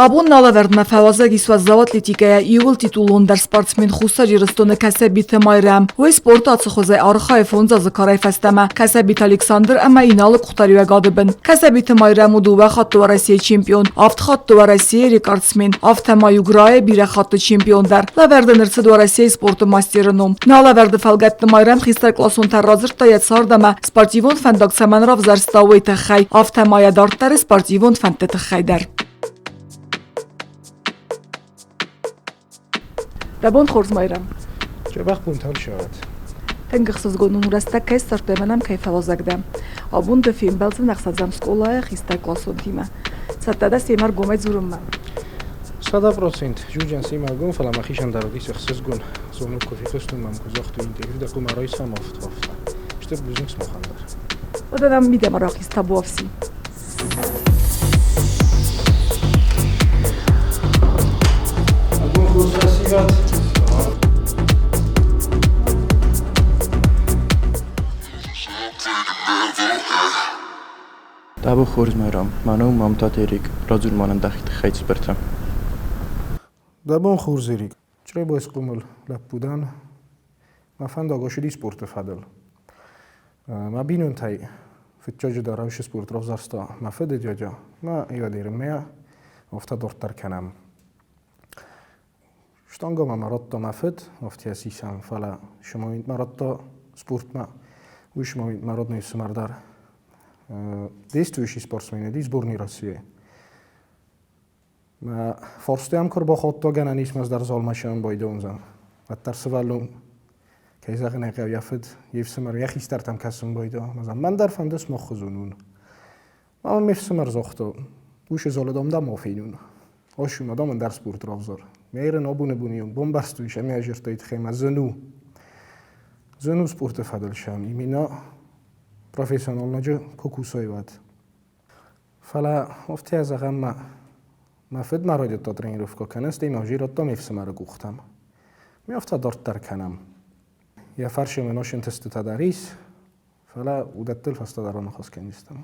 Абон нӕ лӕвӕрдмӕ фӕуазӕг ис уӕззау атлетикӕйӕ иууыл титулондӕр спортсмен Хуссар Ирыстоны Кӕсӕбиты Майрӕм. Уый спорты ацы хуызӕй архайы 5 азы карӕй фӕстӕмӕ Кӕсӕбиты Александр ӕмӕ Иналы къухдариуӕгады бын. Кӕсӕбиты Майрӕм у дыууӕ хатты Уӕрӕсейы чемпион, авд хатты Уӕрӕсейы рекордсмен, афтӕ ма Юграйы бирӕ хатты чемпион дӕр. Лӕвӕрд ын ӕрцыд Уӕрӕсейы спорты мастеры ном. Нӕ лӕвӕрды фӕлгӕтты Майрӕм хистӕркъласонтӕ радзырдта йӕ цард ӕмӕ спортивон фӕндаг цӕмӕн равзӕрста, уый тыххӕй, афтӕ ма йӕ дарддӕры спортивон фӕндты тыххӕй дӕр. Дӕ бон хорз, Майрӕм. Дзӕбӕх бонтӕ сӕвӕт. Тынг ӕхсызгон у, рӕстӕг кӕй ссардтай ӕмӕ нӕм кӕй фӕуазӕг дӕ. Абон дӕ фембӕлдзӕн ӕхсӕзӕм скъолайы хистӕркъласонтимӕ. Цӕттӕ дӕ семӕ ӕргомӕй дзурынмӕ? 100%. Жуджан семӕ ӕргом, фӕлӕ мӕхицӕн дӕр уыдис ӕхсызгон. Зонут, куы фехъуыстон мӕм, куы загътой интервью дӕ хъуымӕ райсам афтӕ. Стыр бузныг сымахӕн дӕр. Уӕдӕ нӕм мидӕмӕ рахиз табуафси. Абон хорз фӕсивӕд. Табу хорз, Майрӕм. Мӕнӕ у Мамтаты Эрик. Радзур ма нын дӕхи тыххӕй цыбыртӕ. Дӕ бон хорз, Эрик. Чъребойы схъомыл лӕппу дӕн. Мӕ фӕндаг ӕссыди спорты фӕдыл. Мӕ бинонтӕй фыццаджыдӕр ӕвсы спорт равзӕрста мӕ фыды дядя, мӕ Иодермӕ, афтӕ дарддӕр кӕнӕм. Штанга мӕ радта мӕ фыд, афтӕ сисӕм, фӕлӕ сымаминтмӕ радта спортмӕ, уый сымаминтмӕ родной ӕфсымӕр дӕр. Действующий спортсмен уыди сборной России. Мӕ форстӕм куы рбахаудта, гӕнӕн ис мӕ дӕр залмӕ сӕм байдондзӕн. Уӕддӕр сывӕллон, кӕй зӕгъын ӕй хъӕуы, йӕ фыд, йе фсымӕр, йӕ хистӕртӕм кӕсын байдыдта. Мӕ мӕн дӕр фӕнды смах хуызон уын. Ӕмӕ ме фсымӕр загъта, уышы залы дам ма фенун. Ошума дам ӕндӕр спорт равзар. Мӕйрын абоны бони бамбӕрстон сӕ ме ӕзӕртӕй тыххӕй мӕ зын у. Зын у спорты фӕдыл сӕм именно профессионалнаджы куы кусай, уӕд. Фӕлӕ афтӕ зӕгъӕм, мӕ мӕ фыд ма райдыдта тренировкӕ кӕнын, стӕй ма радта ме фсымӕры къухтӕм. Ме афтӕ дарддӕр кӕнӕм. Йӕ фарсмӕ мын ӕнтыстытӕ дӕр ис, фӕлӕ уыдӕттыл фӕстӕдӕр аныхас кӕндзыстӕм.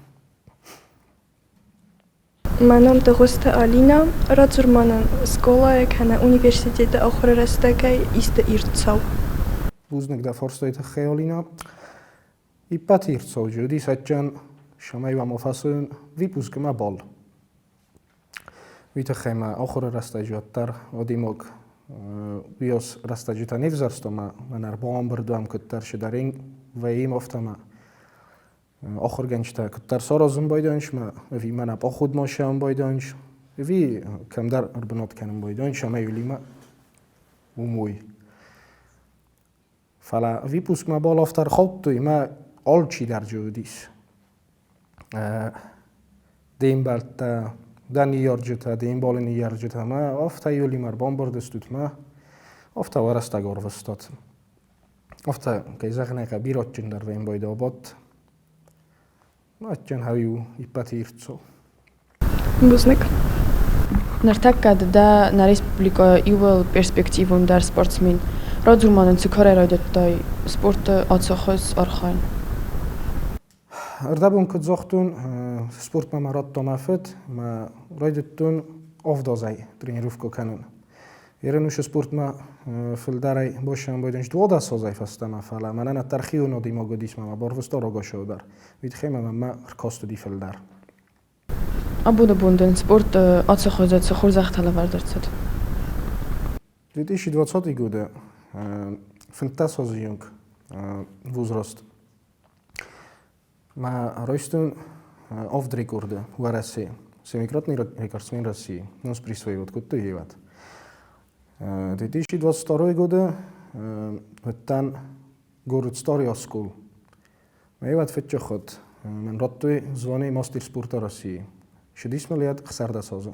Мӕ ном Дыгъуызты Алинӕ. Радзур ма нын скъолайы кӕнӕ университеты ахуыры рӕстӕгӕй исты ирд цау. Бузныг дӕ фарстайы тыххӕй, Алинӕ. Иппӕты ирд цауджы уыдис адджын, цӕмӕй уӕм фӕцӕуын выпускмӕ бал. Уый тыххӕй мӕ ахуыры рӕстӕджы уӕддӕр адӕймаг уыйас рӕстӕджытӕ не взӕрста мӕ мӕнӕ ӕрбамбырд уӕм куыддӕр сидӕрин вӕййӕм, афтӕ мӕ ахуыргӕнджытӕ куыддӕр саразын байдайынц мӕ ӕви мӕнӕ походмӕ сӕм байдайынц, ӕви кӕмдӕр ӕрбынат кӕнын байдайынц ӕмӕ иулимӕ уым уой. Фӕлӕ выпускмӕ бал афтӕ ӕрхаудтой ӕмӕ алчидӕр дзы уыдис. Де мбӕлттӕ, дӕ ныййарджытӕ, де мбалы ныййарджытӕ ӕмӕ афтӕ иулимӕ ӕрбамбырд стут мӕ афтӕ уӕ рӕстӕг ӕрвыстат. Афтӕ, кӕй зӕгъын ӕй хъӕуы, бирӕ адджындӕр вӕййын байдӕ бадт. Адджын хӕу-иу иппӕты ирдцо. Бузныг. Ныртӕккӕ ды дӕ нӕ республикӕйы иууыл перспективондӕр спортсмен. Радзур ма нын, цы карӕй райдыдтай спорты ацы хуыз архайын? Ӕрдӕбон куыд загътон, спортмӕ мӕ радта мӕ фыд, мӕ райдыдтон авдазӕй тренировкӕ кӕнын. Ерын усы спортмӕ фылдӕрӕй босӕн байдын 12 азӕй фӕстӕмӕ, фӕлӕ мӕнӕн ӕддӕр хион адӕймаг уыдис мӕ барвыста рагацау дӕр. Уый тыххӕй мӕ мӕнмӕ ӕркаст уыди фылдӕр. Абоны бон дын спорт ацы хуызы цы хорзӕхтӕ лӕвӕрд ӕрцыд? 2020 года 15 азы онг возраст. Ма райстон авд рекорды Уӕрӕсе. Семикратный рекордсмен России. Ну, присвоивать кодтой еват. 2022 года уыдтӕн город Старый Оскол. Ма еват фыццаг хатт мӕн радтой звание мастер спорта России. Шыдис мыл йӕд 16 азы.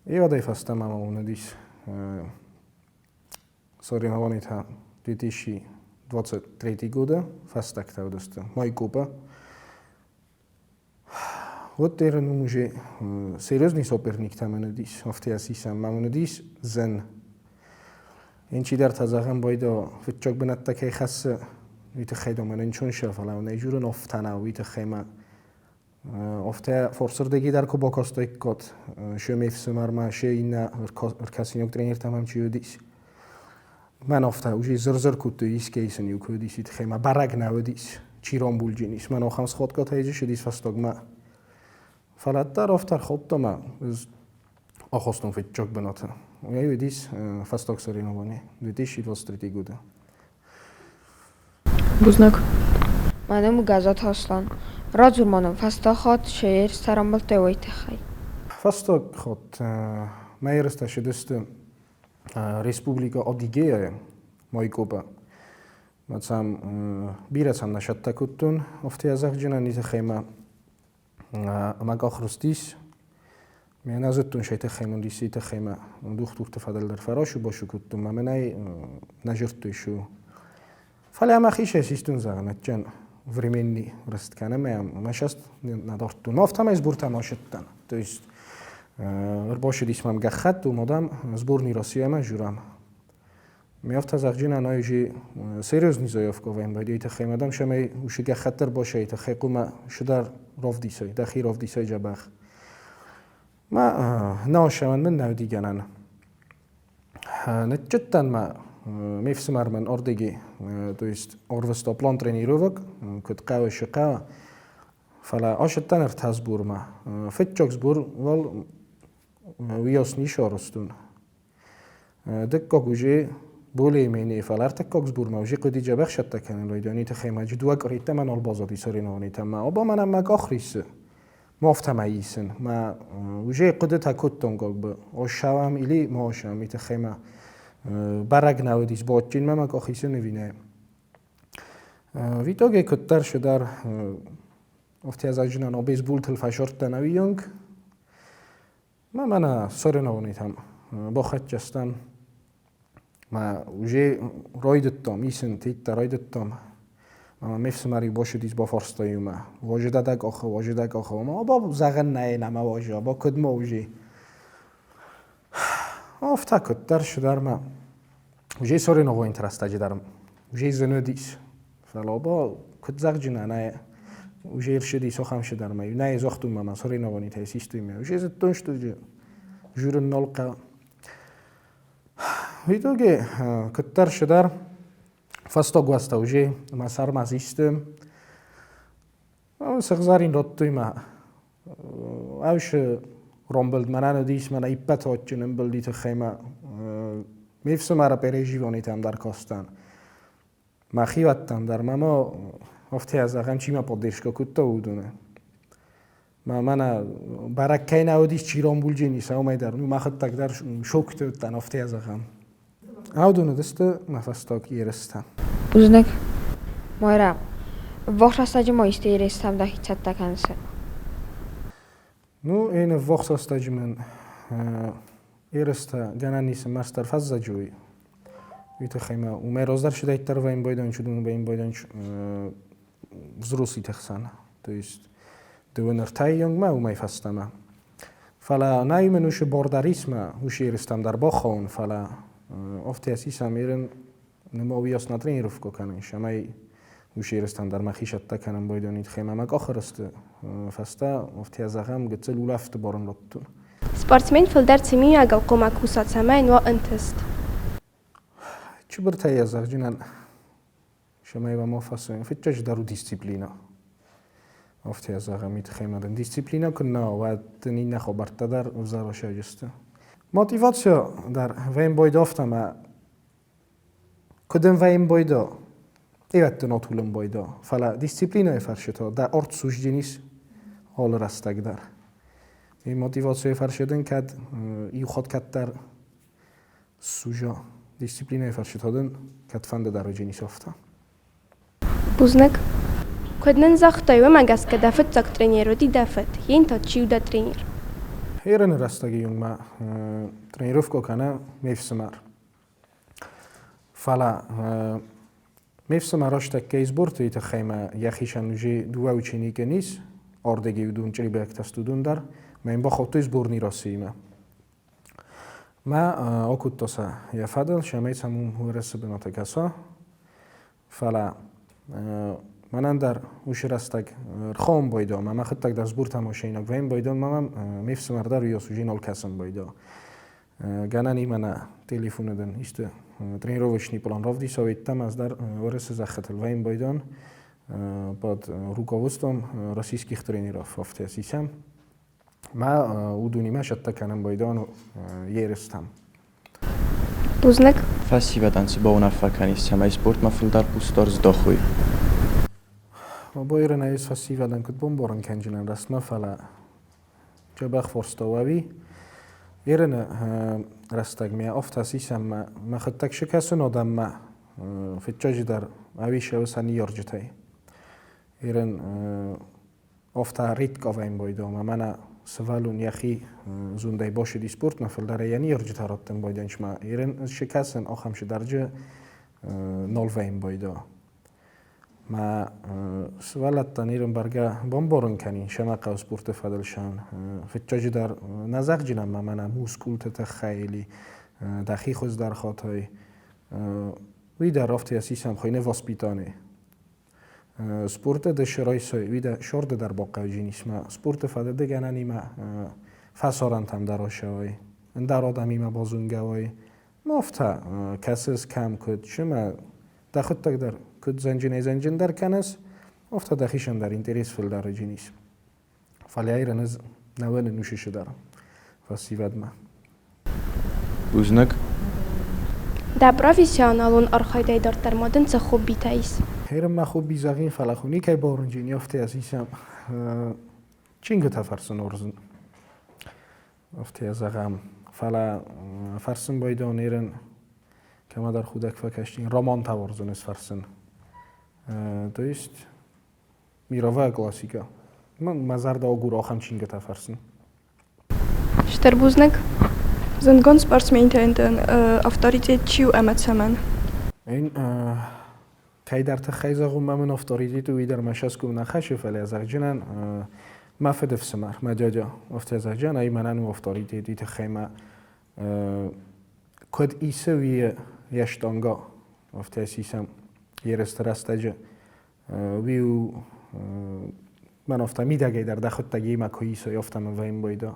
Евадӕй фӕстӕмӕ ма уынӕдис соревнованийтӕ 2023 года фӕстӕгтӕ уыдысты Майкопы. Уӕд дӕр ын уже серьезный соперниктӕ мын уыдис, афтӕ сисӕм ма мын уыдис зын. Ин чидӕртӕ зӕгъӕн байдо фыццаг бынӕттӕ кӕй хӕссы, уый тыххӕй дӕр мӕн ӕнцон сӕ, фӕлӕ нӕ журын офтӕ нӕ, уый тыххӕй мӕ Афтӕ форсырдыги дӕр куы бакастаиккат се ме фсымӕрмӕ, се иннӕ ӕркӕсинаг тренертӕм ӕм чи уыдис. Мӕн афтӕ уже зыр-зыр кодтой искӕй сын иу куы уыдис, уый тыххӕй мӕ бӕрӕг нӕ уыдис, чи рамбулджын ис. Мӕн ахӕм схваткӕтӕ ис фӕстагмӕ. Фӕлӕ дӕр афтӕ ӕрхаудта мӕ ӕз ахастон фыццаг бынаты. Уый уыдис фӕстаг соревновани 2023 годы. Бузныг. Мӕ ном у Гӕззаты Аслан. Радзур ма нын, фӕстаг хатт сӕ ерыстӕ рамбылдтай, уый тыххӕй. Фӕстаг хатт мӕ ерыстӕ ссыдысты Республикӕ Адыгеяйы Майкопы. Мӕ сӕм бирӕ сӕм нӕ сӕттӕ кодтон афтӕ зӕгъджынӕн, уый тыххӕй мӕ мӕ къах рыстис. Ме нӕ зыдтон сӕ тыххӕй мын дисы тыххӕй мӕ дохтурты фӕдыл дӕр фӕрасу-басу кодтон, мӕ мӕнӕй нӕ зырдтой шу. Фӕлӕ мӕхи сӕ систон зӕгъын, адджын временный рыст кӕны мӕ мӕ сӕст нӕ дардтон. Афтӕмӕй сбортӕм асыдтӕн. То есть ӕрбасыдис мӕм гӕххӕтт, уым адӕм сборный Россиямӕ журам. Ме афтӕ зӕгъджынӕн ай серьезный заявка вӕййын байдайы тыххӕй мадам сӕмӕй усы гӕххӕтт дӕр басайы тыххӕй хъуамӕ сыдӕр равдисай, дӕхи равдисай дзӕбӕх. Ма нӕ мын нӕ уыди гӕнӕн. Ныччыдтӕн ма ме фсымӕр мӕн ардыги, то есть ӕрвыста план тренировок, куыд хъӕуы, цы хъӕуы. Фӕлӕ ацыдтӕн ӕртӕ сбормӕ. Фыццаг сбор уал уыйас ницы арӕзтон. Дыккаг уже более-менее, фӕлӕ ӕртыккаг сбормӕ уже хъуыди дзӕбӕх сӕттӕ кӕнын райдайӕн, тыххӕй ма дыууӕ къуыритӕ мӕ нал баззади соревнованийтӕ ӕмӕ оба мӕнӕн мӕ къах риссы. Ма афтӕмӕй исын. Мӕ уже хъуыдытӕ кодтон как бы оссӕуӕм или ма оссӕуӕм, уый тыххӕй мӕ бӕрӕг нӕ уыдис, бадджынмӕ мӕ къах исын ӕви нӕ. В итоге куыддӕр сыдӕр афтӕ зӕгъджынӕн бейсболтыл фӕсырдтӕн ӕви онг. Ма мӕнӕ соревнованийтӕм бахӕццӕ стӕм. Ма уже райдыдтам, исын титтӕ райдыдтам. Ма ме фсымӕр-иу бацыдис, бафарста-иу мӕ, важы дӕ дӕ къахы, важы дӕ къахы. Ма ба зӕгъӕн нӕй, нӕ важы, ба куыд ма уже. Афтӕ куыддӕр сыдӕр ма уже соревнованиты рӕстӕджы дӕр уже зын уыдис. Фӕлӕ ба куыд зӕгъджынӕ нӕ уже ӕрсыди сохам сыдӕр ма нӕ загътон ма соревнованийтӕ систой ме. Уже зыдтон, что журын нал хъӕуы. В итоге куыддӕр сыдӕр фӕстаг уӕзтӕ уже мӕ сӕрмӕ систы. Сыгъзӕрин радтой мӕ ӕвсы ромбылд мӕнӕн уыдис мӕнӕ иппӕт адджын ӕмбылди тыххӕй мӕ ме фсымӕры переживанитӕм дӕр кастӕн. Мӕхиуӕттӕм дӕр мӕ ма афтӕ зӕгъӕм, чи мӕ поддержка кодта, уыдоны. Мӕ мӕнӕ бӕрӕг кӕй нӕ уыдис, чи рамбулджын ис, уымӕй дӕр, ну, мӕхӕдӕг дӕр шокты уыдтӕн, афтӕ зӕгъӕм. Уыдон уыдысты мӕ фӕстаг ерыстӕ. Бузныг. Майрӕм, ӕввахс рӕстӕджы ма исты ерыстӕм дӕхи цӕттӕ кӕныс? Ну, ӕнӕ ӕввахс рӕстӕджы мын ерыстӕ гӕнӕн ис ӕрмӕстдӕр фӕззӕджы уый. Уый тыххӕй ма уымӕй раздӕр сыдӕйддӕр вӕййын байдайын, чудон вӕййын байдайын взрослыйты хсӕн. То есть дыууын ӕртӕйы онгмӕ уымӕй фӕстӕмӕ. Фӕлӕ нӕй мын уыцы бар дӕр ис мӕ уыцы ерыстӕм дӕр бахауын, фӕлӕ афтӕ сисӕм ерын нымӕ уыйас на тренировка кӕнын, цӕмӕй уыцы ерыстӕм дӕр мӕхи цӕттӕ кӕнын байдайон тыххӕй мӕ мӕ къахырысты фӕстӕ афтӕ зӕгъӕм гыццыл улӕфты бар ын радтон. Спортсмен фылдӕр цы миниуӕгыл хъуамӕ куса, цӕмӕй уа ӕнтыст? Чыбыртӕ йӕ зӕгъджынӕн цӕмӕй уӕ ма фӕцӕуӕм, фыццаджыдӕр у дисциплинӕ. Афтӕ зӕгъӕм, уый тыххӕй ма дын дисциплинӕ куы нӕ уа, уӕд дын иннӕ хабӕрттӕ дӕр ӕвзӕросӕг сты. Мотиваци дӕр вӕййын бойдо афтӕ ӕмӕ куыд ын вӕййын бойдо, ирӕтты нотулын бойдо, фӕлӕ дисциплинӕйы фӕрцы та дӕ арт сусджынис алы рӕстӕг дӕр. И мотивацийы фӕрцы дын кӕд иу хатт кӕддӕр суза дисциплинӕйы фӕрцы та дын кӕдфӕнды дӕр уыджынис афтӕ. Бузныг. Куыд нын загътай, уымӕ гӕсгӕ дӕ фыццаг тренер уыди дӕ фыд, йын та чи у дӕ тренер? Ерыны рӕстӕги мӕ тренировкӕ кӕны ме фсымӕр. Фӕлӕ ме фсымӕр рӕстӕггӕй сборты тыххӕй мӕ йӕхицӕн уже дыууӕ ученикӕн ис, ардӕгӕй уыдон чъребӕгтӕ сты уыдон дӕр, мӕ йын бахаудтой сборный Россиимӕ. Мӕ акодта сӕ йӕ фӕдыл, цӕмӕй сӕм уым Уӕрӕсе бынаты кӕса. Фӕлӕ мӕнӕн дӕр уыцы рӕстӕг рхауын байдыдта, мӕ мӕхӕдӕг дӕр сбуртӕм осейнаг вӕййын байдыдтон, мӕ мӕм ме фсымӕр дӕр уыйас уже нал кӕсын байдыдта. Гӕнӕн и мӕнӕ телефоны дын исты тренировочный план равдиса, уӕдта ӕз дӕр Уӕрӕсе зӕххытыл вӕййын байдыдтон под руководством российских тренеров афтӕ сисӕм. Мӕ уыдонимӕ цӕттӕ кӕнын байдайон ерыстӕм. Бузныг. Фӕсивӕдӕн цы бауынаффӕ кӕнис, цӕмӕй спортмӕ фылдӕр хъусдард здахой? Бойрын ӕз фӕсивӕдӕн куыд бамбарын кӕнджынӕн рӕстмӕ, фӕлӕ дзӕбӕх форстау ӕви ерыны рӕстӕгмӕ афтӕ сисӕм мӕ мӕхӕдӕг сыкӕсын адӕммӕ фыццаджыдӕр ӕви сӕ сӕ ныййарджытӕй. Ерын Афтӕ редко вӕййын байдайӕм, мӕнӕ сывӕллон йӕхи зондӕй басыди спортмӕ, фылдӕр ӕй йӕ ныййарджытӕ раттын байдайынц ма ерын цы кӕсын, ахӕм цыдӕрджы нал вӕййын байдайа. Мӕ сывӕллӕттӕн ерын бӕргӕ бамбарын кӕнин, сӕмӕ хъӕуы спорты фӕдыл сӕн. Фыццаджыдӕр нӕ зӕгъджынӕн ма мӕнӕ мускулты тыххӕй или дӕхи хуыздӕр хатай. Уый дӕр афтӕ сисӕм хуыйны воспитание. Спорты дӕ райсой, уый дӕ сорды дӕр бахъӕуджын ма спорты фӕдыды гӕнӕнимӕ фӕсарӕнтӕм дӕр ацӕуай, ӕндӕр адӕмимӕ базонгӕ уай. Ну, афтӕ кӕсыс кӕм куыд, чымӕ дӕхуыдтӕг дӕр куыд зӕнджынӕй-зӕнджындӕр кӕныс, афтӕ дӕхицӕн дӕр интерес фылдӕр ис. Фӕлӕ ирын ӕз нӕ уӕнын усисы дӕр фӕсивӕдмӕ. Бузныг. Дӕ профессионалон архайдӕй дарддӕр ма дын цы хоббитӕ ис? Хӕрын мӕ хобби зӕгъин, фӕлӕ хуы никӕй бауырнджын, афтӕ ӕз исӕм чингуытӕ фӕрсын уарзын. Афтӕ зӕгъӕм. Фӕлӕ фӕрсын байдайон ерын кӕмӕдӕр худӕг фӕкастин, романтӕ уарзын ӕз фӕрсын. То есть мировая классика. Мӕ зӕрдӕ агуры ахӕм чингуытӕ фӕрсын. Стыр бузныг. Зындгонд спортсментӕн дын авторитет чи у ӕмӕ цӕмӕн? Кӕйдӕр тыххӕй зӕгъун ма мын авторитет уый дӕр мӕ сӕсгом нӕ хӕссы, фӕлӕ зӕгъджынӕн мӕ фыдыфсымӕр, мӕ дядя, афтӕ зӕгъджын, ай мӕнӕн у авторитет, уый тыххӕй мӕ куыд исы уый йе штанга, афтӕ сисӕм ерысты рӕстӕджы. Уый у мӕн афтӕ мидӕгӕй дӕр дӕхуыдтӕг имӕ куы исой, афтӕ мын вӕййын бойдо.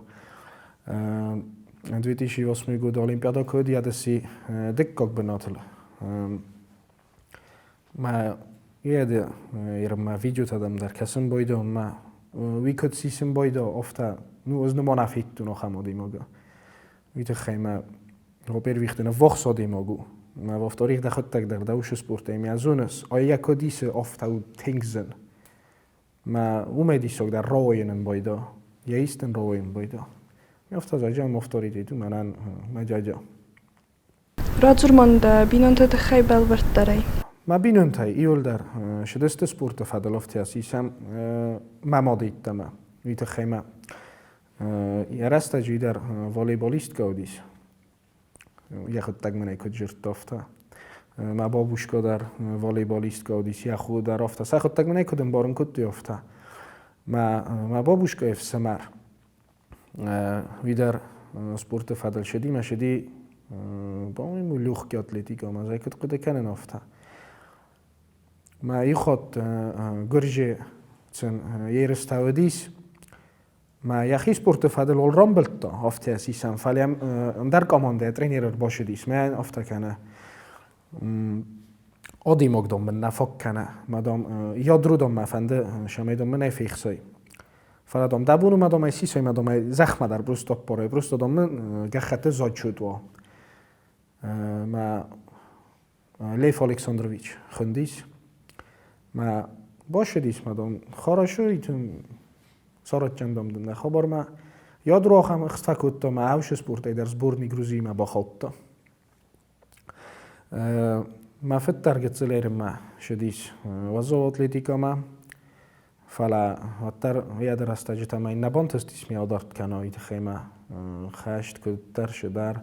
2008 годы Олимпиада куы уыд, ядыси дыккаг бынатыл. Мӕ еды ирмӕ видеотӕ дӕм дӕр кӕсын бойдо, мӕ уый куыд сисын бойдо, афтӕ ну, ӕз нымана федтон ахӕм адӕймагы. Уый тыххӕй мӕ во-первых, ӕввахс адӕймаг у. Мӕ во-вторых, дӕхӕдӕг дӕр дӕ усы спортӕй мӕ зоныс, ай йӕ куыд исы, афтӕ у тынг зын. Мӕ уымӕй диссагдӕр рауайын байда. Йӕ истын рауайын байда. Афтӕ зӕгъӕм авторитет у мӕнӕн мӕ дядя. Радзур ма нын дӕ бинонты тыххӕй бӕлвырддӕрӕй. Мӕ бинонтӕй иуылдӕр сыдысты спорты фӕдыл афтӕ сисӕм мӕ мады йеддӕмӕ. Уый тыххӕй мӕ Йӕ рӕстӕджы дӕр волейболисткӕ уыдис. Йӕхӕдӕг мын ӕй куыд зыдта, афтӕ. Мӕ бабушка дӕр волейболисткӕ уыдис, йӕ хо дӕр афтӕ. Сӕхӕдӕг мын ӕй куыд ӕмбарын кодтой, афтӕ. Мӕ бабушкӕйы ӕфсымӕр, уый дӕр спорты фӕдыл сыди, мӕ сыди, по-моему, легкий атлетика, ӕмӕ ӕз ӕй куыд хъуыды кӕнын, афтӕ. Мӕ ихатт Гуырджи сын ерыстӕ уыдис. Мӕ йӕхи спорты фӕдыл ол рамбылдта, афтӕ сисӕм, фӕлӕ ӕндӕр командӕйы тренер ӕрбацыдис, мӕ афтӕ кӕны. Адӕймаг, дам, мын нӕ фаг кӕна, ма, дам, ядро, дам, мӕ фӕнды, цӕмӕй, дам, мын ӕй фехсай. Фӕлӕ, дам, дӕ бон у, ма, дам, ӕй сисай, ма, дам, ӕй зӕхмӕ дӕр просто аппарай, просто, дам, мын гӕххӕтты зачет уа. Мӕ Лев Александрович хуындис. Мӕ башыдис, ма, дам, хорошо, саратджан, дам, дын нӕ хабармӕ. Ядро ахӕм ӕхст фӕкодта, мӕ ӕвсы спортӕй дӕр сборный Грузимӕ бахаудта. Мӕ фыд дӕр гыццыл ерынмӕ ссыдис уӕззау атлетикӕмӕ, фӕлӕ уӕддӕр йӕ рӕстӕджытӕ мӕ нӕ бантыстис ме адард кӕна, уый тыххӕй мӕ хӕст куыддӕр сыдӕр,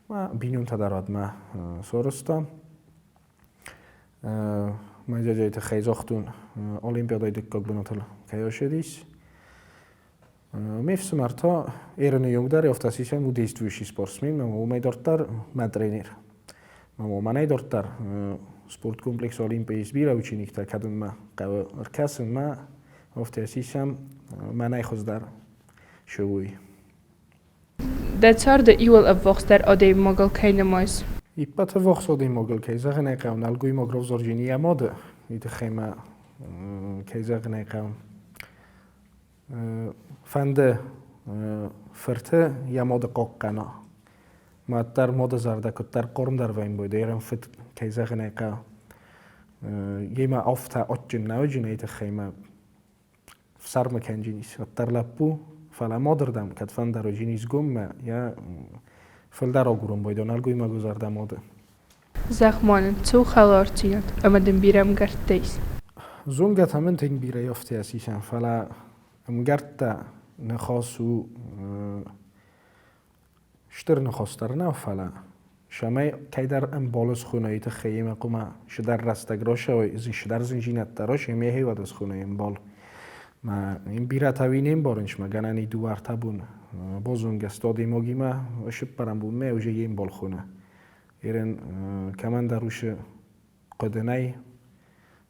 мӕ бинонтӕ дӕр уӕдмӕ сорыста. Мӕ дядяйы тыххӕй загътон, Олимпиадӕйы дыккаг бынатыл кӕй ссыдис. Ме фсымӕр та Ерыны онг дӕр афтӕ сисӕм у действующий спортсмен, ӕмӕ уымӕй дарддӕр мӕ тренер. Ӕмӕ мӕнӕй дарддӕр спорткомплекс Олимп-ы ис бирӕ учениктӕ, кӕдынмӕ хъӕуы ӕркӕсынмӕ, афтӕ сисӕм мӕнӕй хуыздӕр шы уый. Дӕ царды иуыл ӕввахсдӕр адӕймагыл кӕй нымайыс? Иппӕт ӕввахс адӕймагыл, кӕй зӕгъын ӕй хъӕуы, нӕлгоймаг равзарджын йӕ мады, уый тыххӕй мӕ, кӕй зӕгъын ӕй хъӕуы, Фӕнды фырты йӕ моды хъахъхъӕна. Маддӕр моды зӕрдӕ куыддӕр хъормдӕр вӕййы, дӕр фыд, кӕй зӕгъын ӕй хъӕуы. Йемӕ афтӕ адджын нӕ уыди, нӕй тыххӕй мӕ фсӕрмы кӕнджынис. Уӕддӕр лӕппу, фӕлӕ модырдӕм кӕдфӕндӕр уыджынис гоммӕ, йӕ фылдӕр агурын байдон нӕлгоймагы зӕрдӕ моды. Зӕгъ ма нын, цы у хӕлардзинад ӕмӕ дын бирӕ ӕмгӕрттӕ ис? Зонгӕтӕ мын тынг бирӕ афтӕ сисӕм, фӕлӕ ӕмгӕрттӕ ныхас у стыр ныхас дӕр нӕу, фӕлӕ цӕмӕй кӕйдӕр ӕмбалы схонайы тыххӕй йемӕ хъуамӕ цыдӕр рӕстӕг рацӕуай, цыдӕр зындзинӕдтӕ рацӕуай, ӕмӕ йӕхи уӕд схонай ӕмбал. Мӕ бирӕтӕ уый не мбарынц, мӕ гӕнӕн и дыууӕ-ӕртӕ бон базонгӕ сты адӕймагимӕ, сыппӕрӕм бонмӕ уже йе мбал хоны. Ерен кӕмӕндӕр усы хъуыды нӕй,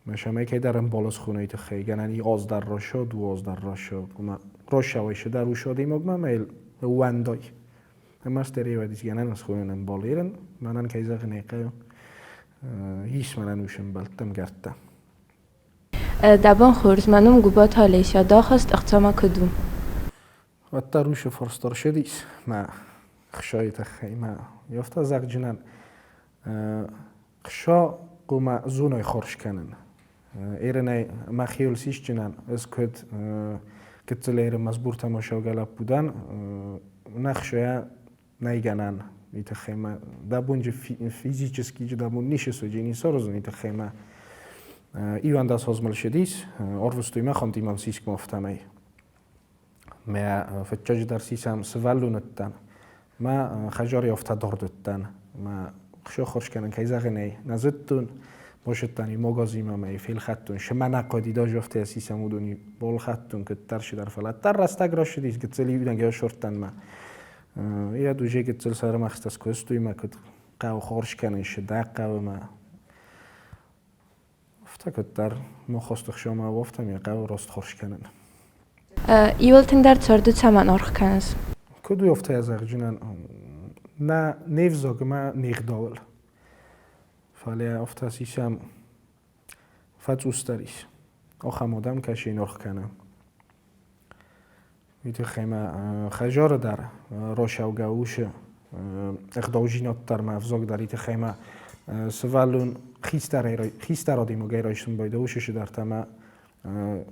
мӕ кӕйдӕр ӕмбалы схонай тыххӕй гӕнӕн и аз дӕр райсо, дыууӕ аз дӕр райсо. Ома райсауай сыдӕр усы адӕймагмӕ ӕмӕ йыл ӕууӕндай. Ӕмӕ стереоидис гӕнӕн схонӕн ӕмбал. Ерен мӕнӕн кӕй зӕгъын ӕй хъӕуы, ис мӕнӕн усы ӕмбӕлттӕ, ӕмгӕрттӕ. Дӕ бон хорз, мӕ ном Губаты Олеся, дӕ ахаст ӕхцамӕ куыд у? Уӕддӕр усы фарст ӕрцыдис мӕ хсайы тыххӕй мӕ афтӕ зӕгъджынӕн хса хъуамӕ зоной хорз кӕнын. Ерынӕй мӕхиуыл сисджынӕн ӕз куыд гыццыл ерын мӕзбуртӕм ӕсӕугӕ лӕппу дӕн, нӕ хсайӕ нӕй гӕнӕн. Уый тыххӕй мӕ дӕ бонджы физически дӕ бон ницы суджи ницы аразын, уый тыххӕй мӕ иуӕндӕс азмӕ ссыдис, ӕрвыстой мӕ Ханты-Мансийскмӕ афтӕмӕй. Мӕ фыццаджыдӕр сисӕм сывӕллон уыдтӕн. Мӕ хӕдзары афтӕ дард уыдтӕн. Мӕ хсӕххуыс кӕнын, кӕй зӕгъын ӕй, нӕ зыдтон. Базыдтӕн и магазинмӕ мӕ фелхӕдтон. Сымӕ нӕ хъуыди, даже афтӕ сисӕм уыдони балхӕдтон куыддӕр сыдӕр, фӕлӕ дӕр рӕстӕг рацыдис, гыццыл иунӕг асурдтӕн мӕ. Йӕ дузе гыццыл сӕрымӕгъзтӕ скуыстой мӕ куыд хъӕуы хорз кӕнын, сыдӕг хъӕуы мӕ. Афтӕ куыддӕр мохосты хсӕнмӕ уӕфтӕм йӕ хъӕуы рост хорз кӕнын. Иуыл тынгдӕр царды цӕмӕн аргъ кӕныс? Куыд у афтӕ зӕгъджынӕн нӕ не взаг ӕмӕ не гъдауыл. Фӕлӕ афтӕ сисӕм фӕцъусдӕр ис. Ахӕм адӕм кӕсы аргъ кӕны. Уый тыххӕй мӕ хӕдзары дӕр росӕугӕ усы ӕгъдаудзинад дӕр мӕ ӕвзаг дӕр, уый тыххӕй мӕ сывӕллон хистӕр адӕймагӕй райсын байдайы уыцы цыдӕртӕ ӕмӕ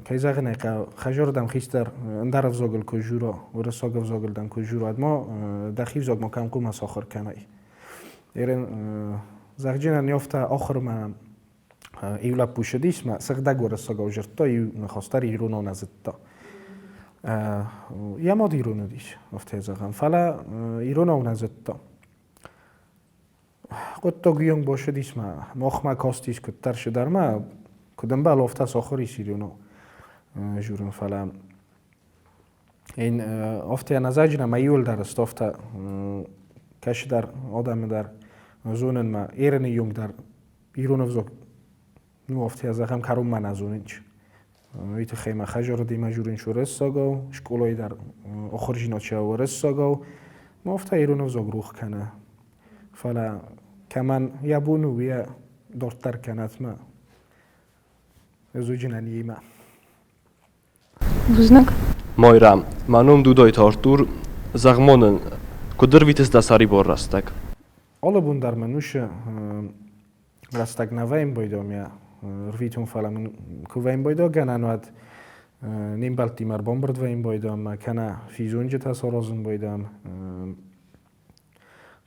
кӕй зӕгъын ӕй хъӕуы, хӕдзары хистӕр ӕндӕр ӕвзагыл куы дзура, уырыссаг ӕвзагыл дӕм куы дзура, уӕд ма дӕхи взаг ма кӕм хъуамӕ сахуыр кӕнай. Ерын зӕгъджынӕн афтӕ ахуырмӕ Иу лӕппу ссыдис мӕ сыгъдӕг уырыссагау дзырдта, иу ныхас дӕр иронау нӕ зыдта. Йӕ мад ирон уыдис, афтӕ зӕгъӕм, фӕлӕ иронау нӕ зыдта. Хъуыддаг уыйонг басыдис мӕ махмӕ кастис куыддӕр сыдӕр мӕ куыд ӕмбӕлы, афтӕ сахуыр ис иронау журын, фӕлӕ афтӕ нӕ зӕгъджын ӕмӕ иуылдӕр сты афтӕ кӕсыдӕр адӕмы дӕр зонынмӕ, ерыны йонг дӕр ирон ӕвзаг ну афтӕ зӕгъӕм кӕронмӕ нӕ зонынч. Уый тыххӕй мӕ хӕдзарадимӕ журын уырыссагау, скъолайы дӕр ахуырдзинад сӕ уырыссагау. Ну афтӕ ирон ӕвзаг рох кӕны. Фӕлӕ кӕмӕн йӕ бон у, йӕ Дарддӕр кӕнӕт мӕ ӕз уыджынӕн йемӕ. Бузныг. Майрӕм, мӕ ном Дудойты Артур, зӕгъ ма нын, куыд ӕрвитыс дӕ сӕрибар рӕстӕг? Алы бон дӕр мын уыцы рӕстӕг нӕ вӕййын байдом йӕ рвитун, фӕлӕ мын куы вӕййын байдо гӕнӕн, уӕд не мбӕлттимӕ ӕрбамбырд вӕййын байдом, кӕнӕ физонджытӕ саразын байдам,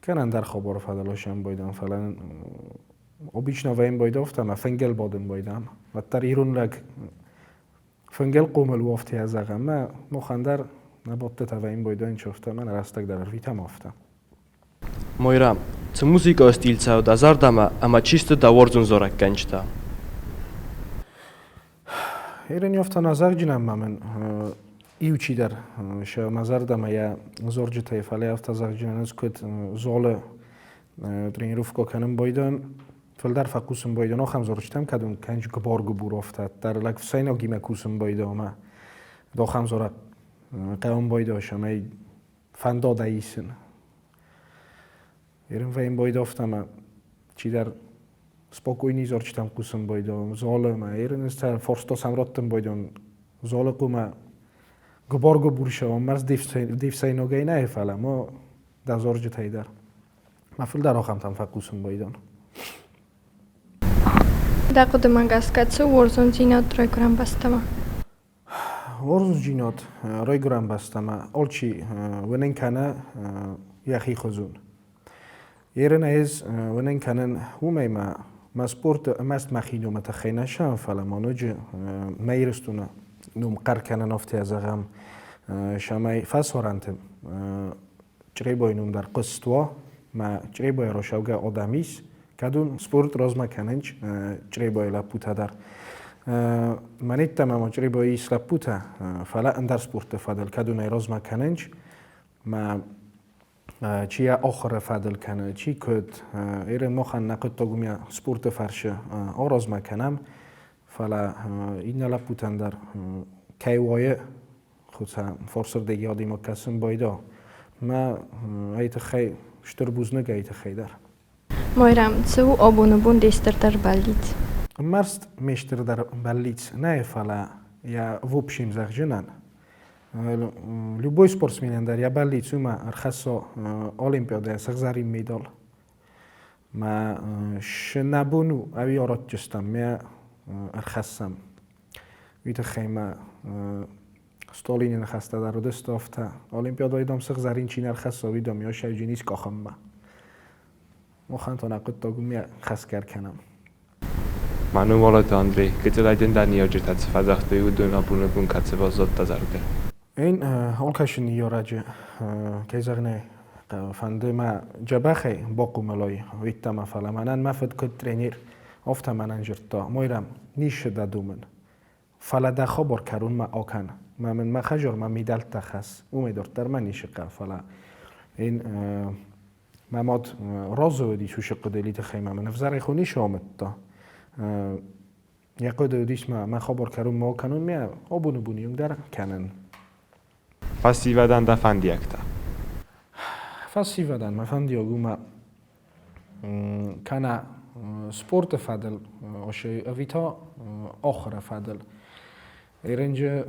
кӕнӕ ӕндӕр хабары фӕдыл осӕн байдам, фӕлӕ обычно вӕййын байдофтӕ ӕмӕ фынгыл бадын байдам. Уӕддӕр ирон лӕг фынгыл хъомыл у афтӕ зӕгъӕм, мӕ махӕн дӕр нӕ бадтытӕ вӕййын байдайын чофтӕ, мӕ нӕ рӕстӕг дӕр ӕрвитӕм афтӕ. Майрӕм, цы музыкӕйы стиль цӕуы дӕ зӕрдӕмӕ ӕмӕ чи сты дӕ уарзон зарӕггӕнджытӕ? Ирын афтӕ нӕ зӕгъджынӕн ма мын иу чидӕр сӕ мӕ зӕрдӕмӕ йӕ зорджытӕй, фӕлӕ афтӕ зӕгъджынӕн ӕз куыд золы тренировка кӕнын байдайын, фылдӕр фӕкусын байдайын ахӕм зорджытӕм, кӕд уын кӕнж гуыбар-гуыбур афтӕ, дӕр лӕг фсӕйнагимӕ кусын байдайы ӕмӕ ахӕм зорӕг хъӕуын байдайы, цӕмӕй фӕндадӕ исын. Ерын вӕййын байдофта ӕмӕ чидӕр спокойный зорчытӕм хъусын байдон, золы ӕмӕ ерын ӕз та форстосам раттын байдон, золы хъумӕ гуыбар-гуыбур сӕуӕм, мӕрз девсӕйногӕй нӕ, фӕлӕ мо дӕ зорджытӕй дӕр. Мӕ фылдӕр ахӕмтӕм фӕхъусын байдон. Дӕ хъуыдымӕ гӕсгӕ цы у уарзондзинад райгуырӕн бӕстӕмӕ? Уарзондзинад райгуырӕн бӕстӕмӕ алчи уынын кӕны йӕхи хуызон. Ерын ӕз уынын кӕнын уымӕй ма мӕ спорты ӕрмӕст мӕхи номы тыххӕй нӕ сӕн, фӕлӕ ма ноджы мӕ Ирыстоны ном хъӕр кӕнын афтӕ зӕгъӕм, цӕмӕй фӕсарӕнты Чъребойы ном дӕр хъуыст уа, мӕ Чъребойы рацӕугӕ адӕм ис, кӕд уын спорт размӕ кӕнынч Чъребойы лӕппутӕ дӕр. Мӕн йеддӕмӕ ма Чъребойы ис лӕппутӕ, фӕлӕ ӕндӕр спорты фӕдыл, кӕд уын ӕй размӕ кӕнынч, мӕ чи йӕ ахуыры фӕдыл кӕны, чи куыд, Ирын махӕн нӕ хъуыддаг уым йӕ спорты фарсы аразмӕ кӕнӕм, фӕлӕ иннӕ лӕппутӕн дӕр кӕй уайы Хуыцау форсырдыги адӕймаг кӕсын байда. Мӕ ай тыххӕй стыр бузныг ай тыххӕй дӕр. Майрӕм, цы у абоны бон де стырдӕр бӕллиц? Ӕрмӕст ме стырдӕр бӕллиц нӕ, фӕлӕ йӕ в общем зӕгъджынӕн. Любой спортсменӕн дӕр йӕ бӕллиц уымӕ ӕрхӕсса Олимпиадӕйӕ сыгъзӕрин медал. Мӕ шы нӕ бон у ӕви аратджыстӕм, мӕ ӕрхӕссӕм. Уый тыххӕй мӕ Сталины ныхӕстӕ дӕр уыдысты афтӕ. Олимпиадӕйы дам сыгъзӕрин чи не рхӕсса, уый дам йосӕйджын ис къахынмӕ. Махӕн та нӕ хъуыддаг уымӕ хӕсгӕ ӕркӕнӕм. Мӕ ном Уалыты Андрей. Гыццылӕй дын дӕ ныййарджытӕ цы фӕдзӕхстой, уыдон абоны бон кӕцы баззадта зӕрды? Эн алкӕцы ныййарӕджы, кӕй зӕгъын ӕй фӕнды, мӕ дзӕбӕхӕй бахъомыл уыдтӕн, фӕлӕ мӕнӕн мӕ фыд куыд тренер, афтӕ мӕнӕн дзырдта: Майрӕм, ницы дӕ домын, фӕлӕ дӕ хабар кӕронмӕ акӕн. Мӕ мын мӕ хӕдзармӕ медӕлттӕ хӕсс, уымӕй дарддӕр мӕ ницы хъӕуы, фӕлӕ эн мӕ мад разы уыдис уыцы хъуыдыйы тыххӕй мӕ мын ӕвзӕрӕй хуы ницы амыдта. Йӕ хъуыды уыдис мӕ мӕ хабар кӕронмӕ акӕнон, мӕ абоны бон иу дӕр кӕнын. Фӕсивӕдӕн дӕ фӕндиӕгтӕ? Фӕсивӕдӕн мӕ фӕндиаг у мӕ кӕнӕ спорты фӕдыл ӕви та ахуыры фӕдыл. Ерынджы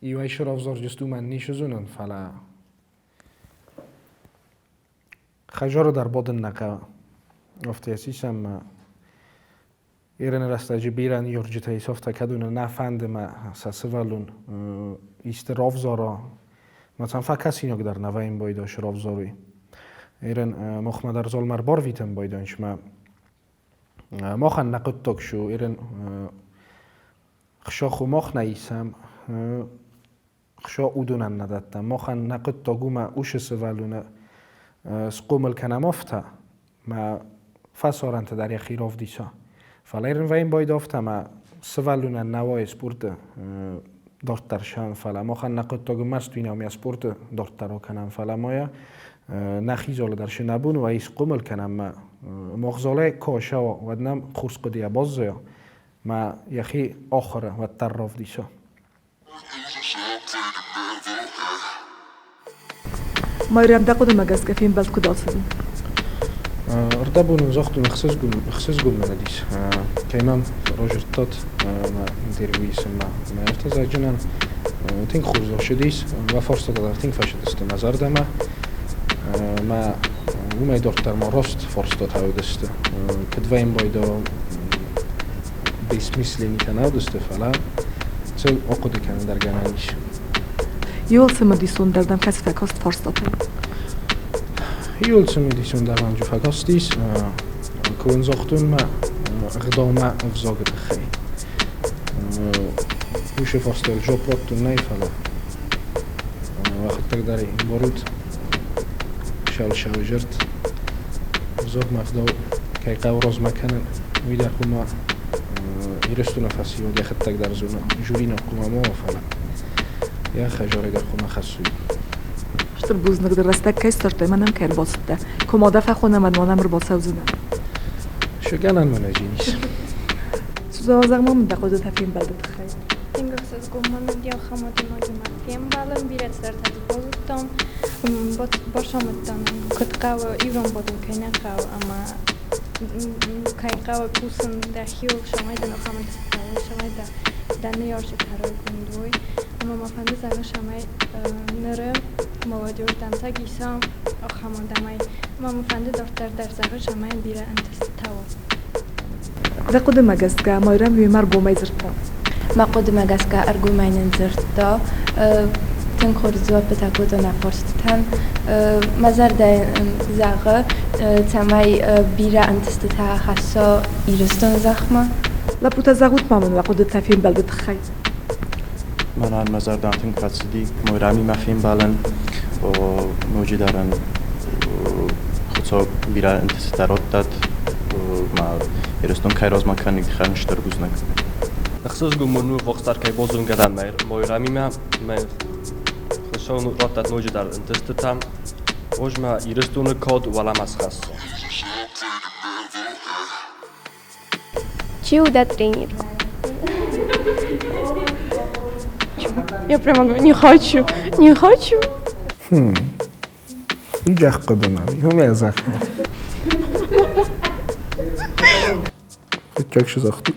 иуӕй сӕрӕвзарджысты уымӕн ницы зонын, фӕлӕ хӕдзары дӕр бадын нӕ хъӕуы. Афтӕ сисӕм мӕ Ирыны рӕстӕджы бирӕ ныййарджытӕ ис, афтӕ кӕд уын нӕ фӕнды мӕ сӕ сывӕллон исты равзара, ма сӕм фӕкӕсинаг дӕр нӕ вӕййын байдаш равзаруй. Ирын махмӕ дӕр залмӕ ӕрбарвитӕн байдӕнч мӕ махӕн нӕ хъуыддаг шу Ирын хсӕху мах нӕ исӕм, хсӕ уыдонӕн нӕ дӕттӕм. Махӕн нӕ хъуыддаг у мӕ усы сывӕллоны схъомыл кӕнӕм афтӕ, мӕ фӕсарӕнты дӕр йӕхи равдиса. Фӕлӕ ирын байдавта мӕ сывӕллонӕн нӕ уайы спорты дарддӕр сӕн, фӕлӕ махӕн нӕ хъуыддаг ӕрмӕст уый нӕу, мӕ спорты дарддӕр акӕнӕм, фӕлӕ ма йӕ нӕхи залы дӕр шы нӕ бон у ӕй схъомыл кӕнӕм мӕ мах залӕй куы ацӕуа, уӕд нӕм хорз хъуыдыйӕ баззайа, мӕ йӕхи ахуыры уӕддӕр равдиса. Майрӕм, дӕ хъуыдымӕ гӕсгӕ фембӕлд куыд ацыди? Ӕрдӕбон ын загътон, ӕхсызгон, ӕхсызгон мын уыдис, кӕй мӕм разырдтат мӕ интервью исынмӕ. Ӕмӕ афтӕ зӕгъджынӕн тынг хорз ӕрцыдис, уӕ фарстатӕ дӕр тынг фӕцыдысты мӕ зӕрдӕмӕ. Мӕ уымӕй дарддӕр ма раст фарстатӕ уыдысты. Куыд вӕййын байдо бессмысленнитӕ нӕ уыдысты, фӕлӕ сыл ахъуыды кӕнын дӕр гӕнӕн ис. Иуыл цымыдисондӕр дӕм кӕцы фӕкаст фарстатӕй? Иуыл цымыдисондӕр мӕм фӕкастис, куы уын загътон мӕ ӕгъдаумӕ ӕвзагы тыххӕй. Уыцы фарстайыл жопп радтон нӕй, фӕлӕ уӕхӕддӕг дӕр ӕмбарут, сӕл-сӕвзӕрд ӕвзагмӕ ӕгъдау кӕй хъӕуы размӕ кӕнын, уый дӕр хъуамӕ Ирыстоны фӕсивӕд йӕхӕддӕг дӕр зона, жюри нӕ хъуамӕ ма уа, фӕлӕ йӕ хӕзарӕй дӕр хъуамӕ хӕссой. Стыр бузныг дӕ рӕстӕг кӕй ссардтай, мӕнӕн кӕй ӕрбацыдтӕ. Куы ма дӕ фӕхонӕм ӕмӕ нӕм ӕрбацӕудзынӕ. Сӕгӕнӕн мӕнӕ зинис. Сузӕ, зӕгъ-ма мын дӕ хъуыдытӕ фембӕлды тыххӕй. Тынг ӕхсызгон мын уыд ахӕм адӕймагимӕ фембӕлын, бирӕ цыдӕртӕ дзы базыдтон, бацамыдтон ын, куыд хъӕуы ирон бадын кӕй нӕ хъӕуы ӕмӕ кӕй хъӕуы кусын дӕхиуыл, цӕмӕй дын ахӕм ӕнтыстытӕ уой, цӕмӕй дӕ дӕ ныййарджытӕ райгонд уой. Ӕмӕ мӕ фӕнды зӕгъын, цӕмӕй ныры молодежь дӕнцӕг иса ахӕм адӕмӕй. Ӕмӕ мӕ фӕнды дарддӕр дӕр зӕгъын, цӕмӕй бирӕ ӕнтыстытӕ уа. Дӕ хъуыдымӕ гӕсгӕ, Майрӕм уемӕ ӕргомӕй дзырдта? Мӕ хъуыдымӕ гӕсгӕ ӕргомӕй нын дзырдта. Тынг хорз дзуаппытӕ кодта нӕ фарстытӕн. Мӕ зӕрдӕ зӕгъы, цӕмӕй бирӕ ӕнтыстытӕ хӕсса Ирыстоны зӕхмӕ. Лӕппутӕ, зӕгъут ма мын уӕ хъуыдытӕ фембӕлды тыххӕй. Мӕнӕн мӕ зӕрдӕ тынг фӕцыди Майрӕмимӕ фембӕлын. Ноджыдӕр ын Хуыцау бирӕ ӕнтыстытӕ радтӕд. Мӕ Ирыстон кӕй размӕ кӕны, хӕрын стыр бузныг. Ӕхсызгон мын у вахстар кӕй базонгӕ дӕн Майрӕмимӕ. Мӕ Хуыцау радтӕд ноджыдӕр ӕнтыстытӕ. Ӕз мӕ Ирыстоны кад уӕлӕмӕ схӕссон. Чи у дӕ тренер? Я прямо говорю, не хочу, не хочу. Így хъуыды. Csak se загътой.